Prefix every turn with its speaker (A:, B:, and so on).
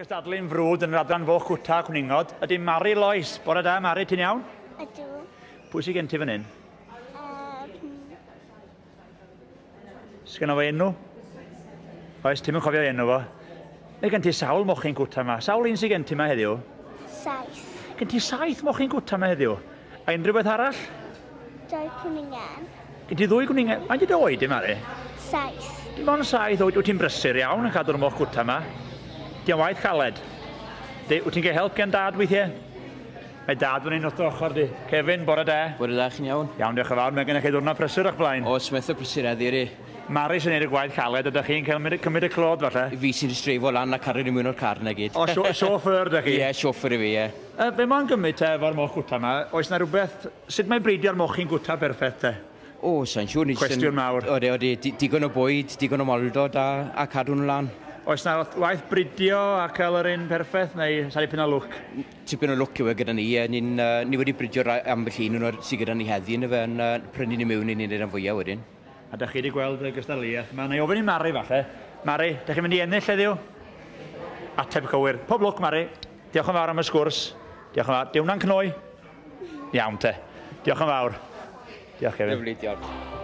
A: gystadlu'n frwd yn yr adran foch cwta cwningod ydy Mari Lois. Bore da, Mari, ti'n iawn?
B: Ydw.
A: Pwy sydd gen ti fan hyn? Sgynno fo enw? Oes, ti'm yn cofio enw fo? Mae gen ti sawl mochyn cwta yma. Sawl un sydd gen ti yma heddiw?
B: 7.
A: Gen ti 7 mochyn cwta yma heddiw? A unrhyw beth arall?
B: 2 cwningen.
A: Gen ti 2 gwningen? Faint ydy dy oed di, Mari?
B: 7.
A: Dim ond 7 oed. Wyt ti'n brysur iawn yn cadw'r moch cwta yma. Di o'n waith caled. Di, wyt ti'n cael help gen dad weithiau? Mae dad fan hyn wrth dy ochr di. Kevin, bore da.
C: Bore da, chi'n iawn?
A: Iawn, diolch yn fawr. Mae gennych chi ddiwrnod prysur o'ch blaen.
C: Oes, mae eitha prysur heddi, ydi.
A: Mari sy'n neud y gwaith caled, ydych chi'n cael cymryd y clod falle?
C: Fi sy'n dreifo lan a cario ni mewn o'r car na gyd.
A: O, chauffeur ydych chi?
C: Ie, chauffeur i fi, ie.
A: Be mae'n gymryd te efo'r moch gwta yma? Oes na rhywbeth... Sut mae breidio'r mochyn gwta perffaith te?
C: O, sa'n siŵr.
A: Cwestiwn mawr.
C: Odi, odi. Digon o bwyd, digon o moldod a cadw nhw lan.
A: Oes na waith bridio a cael yr un perffaith, neu sa dipyn o lwc?
C: Tipyn o lwc yw e gyda ni. Ni wedi bridio ambell un o'r sydd gyda ni heddi, yn efe, yn prynu ni mewn i ni'n neud am fwyaf wedyn.
A: A dach chi wedi gweld y gystadleuaeth yma. Na i ofyn i Mari falle. Mari, dach chi'n mynd i ennill heddiw? Ateb cywir. Pob lwc, Mari. Diolch yn fawr am y sgwrs. Diolch yn fawr. Di hwnna'n cnoi? Iawn te. Diolch yn fawr. Diolch, Kevin.
C: Lyfli, diolch.